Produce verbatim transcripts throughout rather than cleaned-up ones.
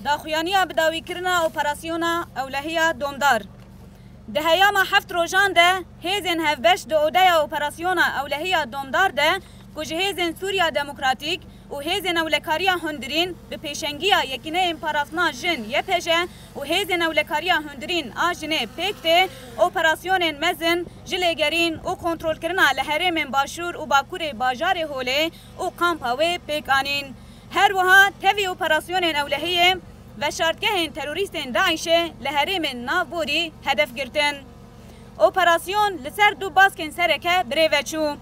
Daxuyaniya bidawîkirina operasyona ewlehiya domdar. Di heyama heft rojan de hêzên hevbeş di odeya operasyona ewlehiya domdar de ku ji Hêzên Sûriya Demokratîk û Hêzên Ewlekariya Hundirîn bi pêşengiya Yekîneyên Parastina Jin, Y P J, û Hêzên Ewlekariya Hundirîn a Jinê pêk tê, operasyonên mezin ji lêgerîn û kontrolkirina li herêmên Başûr û Bakurê bajarê Holê û kampa wê pêk anîn. Her wiha tevî operasyonên ewlehiyê veşartgehên terorîstên DAIŞê li herêmên navborî hedef girtin. Operasyon li ser du baskên sereke birêve çû.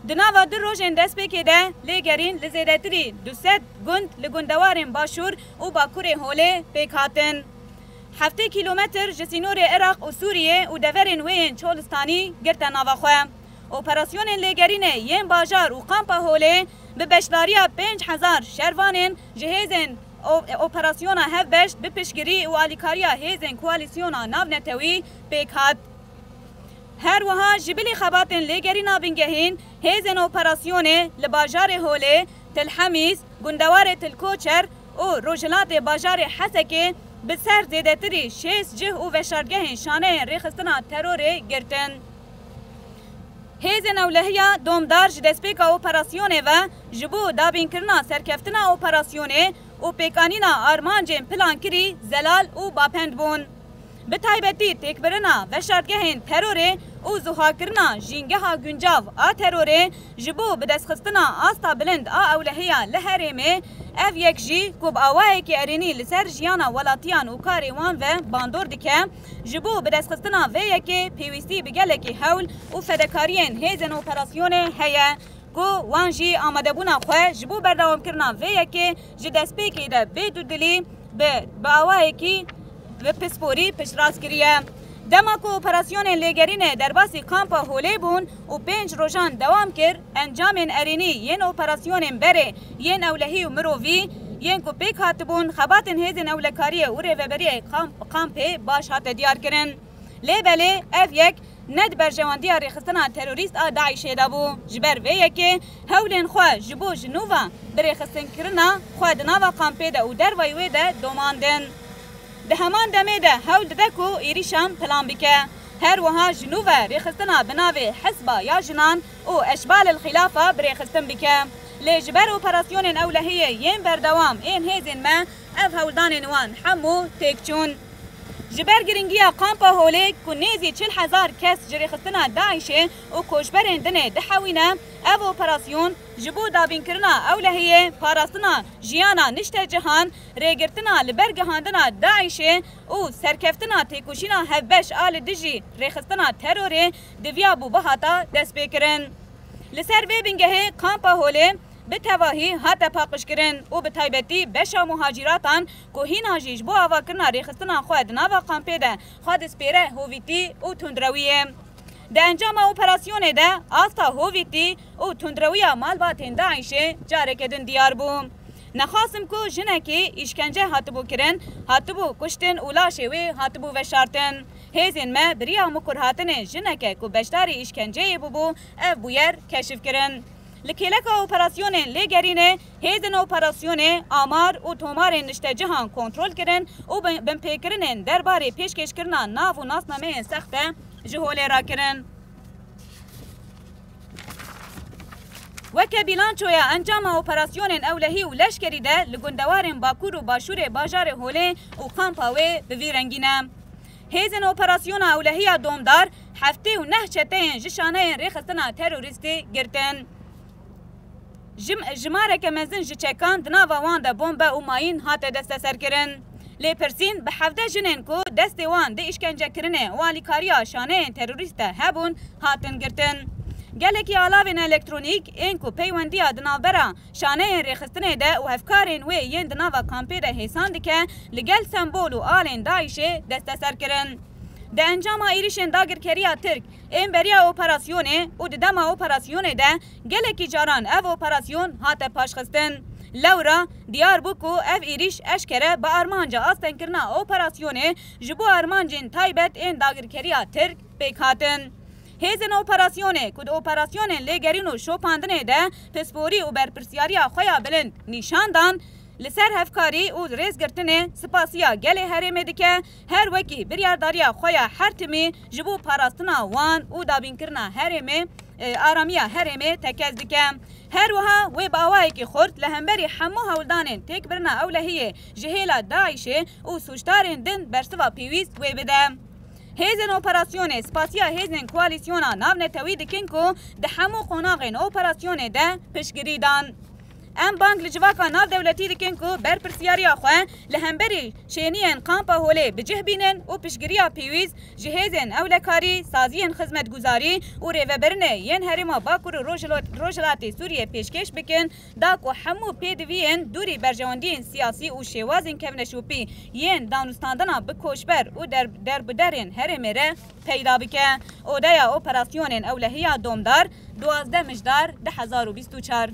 Di nava du rojên destpêkê de lêgerîn li zêdetirî du sed gund li gundewarên Başûr û Bakurê Holê pêk hatin. Heftê kîlometr ji sînorê Iraq û Sûriyê û deverên wê yên Çolistanî girte nava xwe. Operasyonên lêgerînê yên bajar û kampa Holê bi beşdariya pênc hezar şervanên ji hêzên o-, operasyona hevbeş bi piştgirî û alîkariya hêzên koalîsyona navnetewî pêk hat. Her wiha ji bilî xebatên lêgerîna bingehîn, hêzên operasyonê li bajarê Holê, Til Hemîs, gundewarê Til Koçer û rojhilatê bajarê Hesekê bi ser zêdetirî şêst cih û veşartgehên şaneyên rêxistina terorê girtin. Hêzên ewlehiya domdar ji destpêka operasyonê ve ji bo dabînkirina serkeftina operasyonê û pêkanîna armancên plankirî zelal û bapend bûn. Bi taybetî têkbirina veşartgehên terorê û zuhakirina jîngeha guncav a terorê ji bo bidestxistina asta bilind a ewlehiya li herêmê, ev yek jî ku bi awayekî erênî li ser jiyana welatiyan û karê wan ve bandor dike, ji bo bidestxistina vê yekê pêwîstî bi gelekî hewl û fedekariyên hêzên operasyonê heye, ku wan jî amadebûna xwe ji bo berdewamkirina vê yekê ji destpêkê de bê dûdilî bi, bi awayekî bi pisporî piştrast kiriye. Dema ku operasyonên lêgerînê derbasî kampa Holê bûn û pênc rojan dewam kir, encamên erênî yên operasyonên berê yên ewlehî û mirovî yên ku pêk hatibûn, xebatên hêzên ewlekariyê û rêveberiyê kamp-, kampê baş hate diyarkirin. Lê belê ev yek ne di berjewendiya rêxistina terorîst a DAIŞê de bû. Ji ber vê yekê hewlên xwe ji bo ji nû ve bi rêxistinkirina xwe di nava kampê de û dervayî wê de domandin. Di heman demê de hewl dide ku êrîşan plan bike. Her wiha ji nû ve rêxistina bi navê Hizba ya Jinan û Eşbal el Xilafa bi rêxistin bike. Lê ji ber operasyonên ewlehiyê yên berdewam ên hêzên me, ev hewldanên wan hemû têk çûn. Ji ber giringiya kampa Holê ku nêzî çil hezar kes ji rêxistina DAIŞê û koçberên dinê dihewîne, ev operasyon ji bo dabînkirina ewlehiyê, parastina jiyana niştecihan, rêgirtina li ber gihandina DAIŞê û serkeftina têkoşîna hevbeş a li dijî rêxistina terorê diviya bû bihata destpêkirin. Li ser vê bingehê kampa Holê bi tevahî hate paqijkirin û bi taybetî beşa muhacîratan ku hîna jî ji bo avakirina rêxistina xwe di nava kampê de xwe dispêre hovîtî û tundrewiyê. Di encama operasyonê de asta hovîtî û tundrewiya malbatên DAIŞê careke din diyar bû. Nexasim ku jinekî îşkence hatibû kirin, hatibû kuştin û laşê wê hatibû veşartin. Hêzên me bi riya mikurhatinê jineke ku beşdarî îşkenceyê bûbû, ev bûyer keşif kirin. Li kêleka operasyonên lêgerînê, hêzên operasyonê amar û tomarên niştecihan kontrol kirin û bin-, binpêkirinên derbarê pêşkêşkirina nav û nasnameyên sexte ji holê rakirin. Weke bîlançoya encama operasyonên ewlehî û leşkerî de li gundewarên Bakur û Başûrê bajarê Holê û kampa wê bi vî rengî ne. Hêzên operasyona ewlehiya domdar heftê û neh çeteyên ji şaneyên rêxistina terorîstî girtin. Jim-, jimareke mezin ji çekan di nava wan de bombe û mayîn hate desteserkirin. Lêpirsîn bi hevdeh jinên ku destê wan di îşkencekirinê û alîkariya şaneyên terorîst de hebûn, hatin girtin. Gelekî alavên elektronîk ên ku peywendiya di navbera şaneyên rêxistinê de û hevkarên wê yên di nava kampê de hêsan dike, li gel sembol û alên DAIŞê desteser kirin. Di encama êrîşên dagirkeriya Tirk ên beriya operasyonê û di dema operasyonê de gelekî caran ev operasyon hate paşxistin. Lewra diyar bû ku ev êrîş eşkere bi armanca astengkirina operasyonê ji bo armancên taybet ên dagirkeriya Tirk pêk hatin. Hêzên operasyonê ku di operasyonên lêgerîn û şopandinê de pisporî û berpirsiyariya xwe ya bilind nîşan dan, Li ser hevkarî û rêzgirtinê spasiya gelê herêmê dike, her wekî biryardariya xwe ya her timî ji bo parastina wan û dabînkirina herêmê, e, aramiya herêmê tekez dike. Her wiha wê bi awayekî xurt li hemberî hemû hewldanên têkbirina ewlehiyê ji hêla DAIŞê û sûcdarên din bersiva pêwîst wê bide. Hêzên operasyonê spasiya hêzên koalîsyona navnetewî dikin ku di hemû qonaxên operasyonê de piştgirî dan. Em bang li civaka navdewletî dikin ku berpirsiyariya xwe li hemberî şêniyên Kampa Holê bi cih bînin û piştgiriya pêwîst ji hêzên ewlekarî, saziyên xizmetguzarî û rêvebirinê yên Herêma Bakur û Rojhilo-, Rojhilatê Sûriyê pêşkêş bikin, da ku hemû pêdiviyên dûrî berjewendiyên siyasî û şêwazên kevneşopî yên danûstandina bi koçber û der-, derbiderên herêmê re peyda bike. Odeya Operasyonên Ewlehiya Domdar, duwazdeh Mijdar du hezar û bîst û çar.